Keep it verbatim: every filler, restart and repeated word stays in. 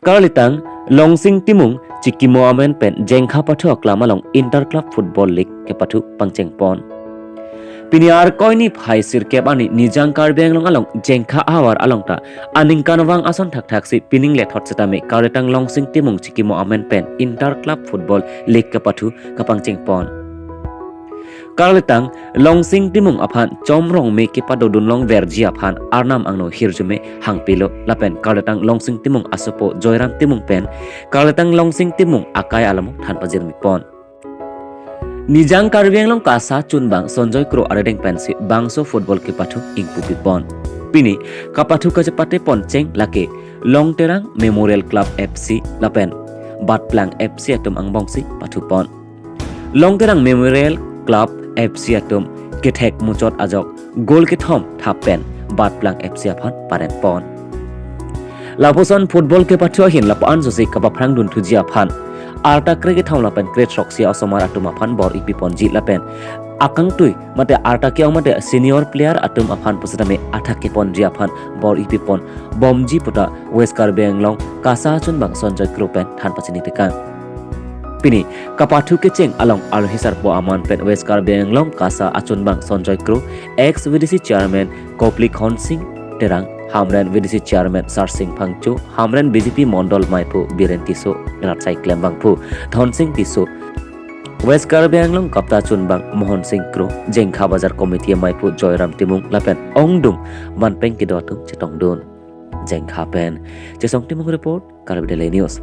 Karlitang Longsing Timung chikimo amen pen Jengkha pathu aklam along Inter Club Football League kepathu pangcheng pon. Pini Arkoi niphai sirkep arni Nijang Karbi Anglong along Jengkha ahavar along ta aningkanvang ason thakthaksi pining lethot setame Karlitang Longsing Timung chikimo amen pen Inter Club Football League kepathu kapangcheng pon. Karlitang Longsing Timung aphan Chom Rongme kepadodun longverji aphan Arnam angno hirjume hangpilo lapen Karlitang Longsing Timung asopo Joyram Timung pen Karlitang Longsing Timung akai alamo than pajirmi pon. Nijang Karbi Anglong KASA chunbang Sonjoy Kro arideng pensi bangso football kepathu ingpupi pon. Pini kapathu kachepate pon cheng lake Longterang Memorial Club F C lapen Batplang F C atum angbongsi pathu pon. Longterang Memorial Club F C atum kethek muchot ajok goal kethom thap pen Batplang F C aphan pareng pon. Lapuson football kepathu ahin lapu-an sosi kapaphrang dunthuji aphan arta kre kethom lapen kre throksi osomar atum aphan bor-ipi ponji lapen akangtui mate arta ke-ong mate senior player atum aphan pusitame athak keponji aphan bor-ipi pon bomji puta West Karbi Anglong KASA chunbang Sonjoy Kro pen than pachini tekang. Pini kapathu kecheng along arlohi sarpo aman pen West Karbi Anglong KASA achunbang Sonjoy Kro, ex V D C chairman Kopli Khonsing Terang, Hamren V D C chairman Sarsing Phangcho, Hamren B J P Mondol maiphu Biren Tisso, Ratsai Klembangphu Dhonsing Tisso, West Karbi Anglong KAPTA chunbang Mohon Sing Kro, Jengkha Bazar Committee maiphu Joyram Timung lapen ongdung manpeng kedo atum chetongdun. Jengkha pen Chesong Timung report, Karbi Daily News.